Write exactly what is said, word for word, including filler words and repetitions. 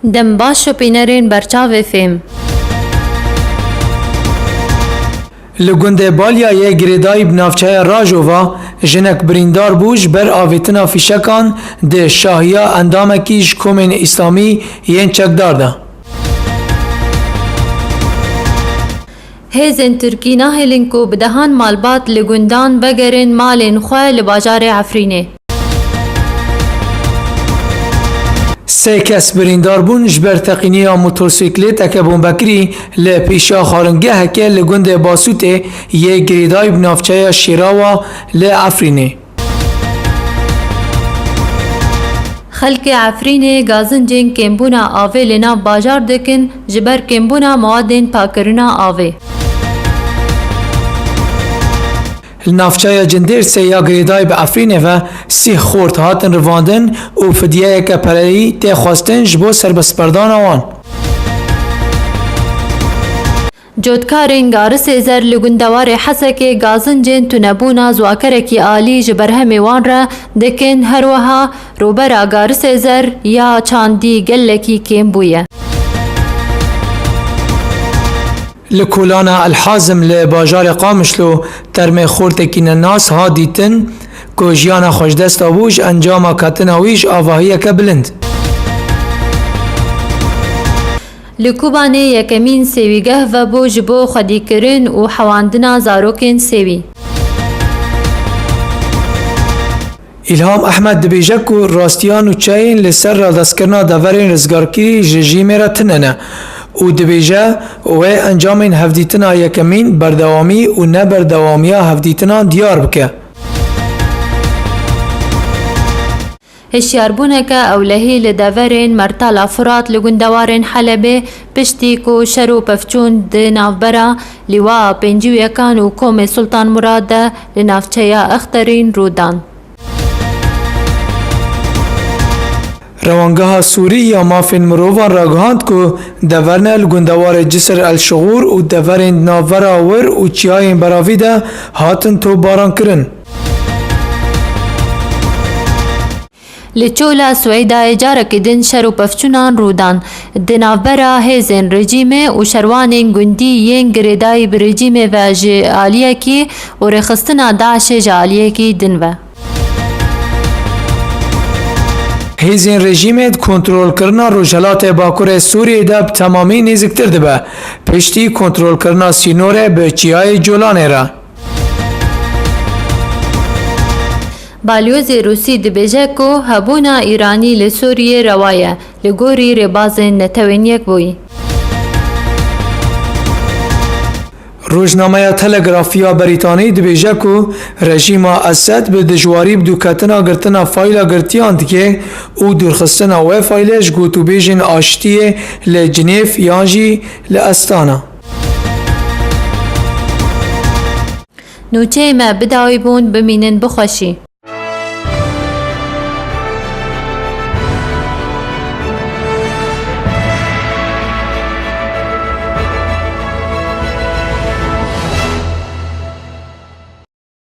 Dem baş şopînerên berçavê fêm. Li gundê Balya yê girêdayî bi navçeya Rajova jinek birîndar bû ji ber avêtina fîşekan di şahiya endamekî ji komên Îslamî yên çekdar de. Hêzên Tirkî nahêlin ku bi dehan malbat li gundan vegerin malên xwe li bajarê Efrînê. Sê kes birîndar bûn ji ber teqîniya motosîklêteke bombekirî li pêşiya xwaringeheke li gundê Basûtê yê girêdayî bi navçeya Şêrawa li Efrînê. Xelkê Efrînê gazincên kêmbûna avê li nav bajar dikin ji ber kêmbûna mawadên pakkirina avê. Li navçeya Cindêrsê ya girêdayî bi Efrînê ve sîh xort hatin rivandin û fidyeyeke pereyî tê xwestin ji bo serbestberdana wan. Cotkarên Garisêzer li gundewarê Hesekê gazincên tunebûna ziwakerekî alî ji berhemê wan re dikin, her wiha rûbera Garisêzer ya çandî gelekî kêm bûye. Li kolana El Hazim li bajarê Qamişlo termê xortekî nenas hat dîtin ku jiyana xwe ji dest dabû, ji encama ketina wî ji avahiyeke bilind. Li Kobanê yekemîn sêwîgeh vebû ji bo xwedîkirin û hewandina zarokên sêwî. Îlham Ehmed dibêje ku rastiya nûçeyên li ser radestkirina deverên rizgarkirî ji rejîmê re tune ne û dibêje, wê encamên hevdîtina yekemîn berdewamî û neberdewamiya hevdîtinan diyar bike. Hişyarbûneke ewlehî li deverên Mertala Furat li gundewarên Helebê piştî ku şer û pevçûn di navbera Lîwaa Pêncî û Yekan û Komê Sultan Murad de li navçeya Exterîn rû dan. Rewangeha Sûrî ya Mafên Mirovan ragihand ku deverne li gundewarê Cisir El Şixûr û deverên di navbera wir û çiyayên beravî de hatin topbarankirin. Li Çola Swêdayê carekî din şer û pevçûnan rû dan. Di navbera hêzên rejîmê û şerwanên gundî yên girêdayî bi rejîmê ve ji aliyekî û rêxistina DAIŞê ji aliyekî din ve. Hêzên rejîmê di kontrolkirina rojhelatê bakurê Sûriyê de bi temamî nêziktir dibe, piştî kontrolkirina sînorê bi Çiyayê Colanê re. Balyozê Rûsî dibêje ku hebûna Îranî li Sûriyê rewa ye, li gorî rêbazên Netewên Yekbûyî. Rojnameya Telegraf ya Berîtanî dibêje ku rejîma Esed bi dijwarî bidûketina girtina fayla girtiyan dike û dûrxistina wê faylê ji gotûbêjên aştiyê li Cinêv yan jî li Astana. Nûçeyê me bi dawî bûn, bimînin bi xweşî.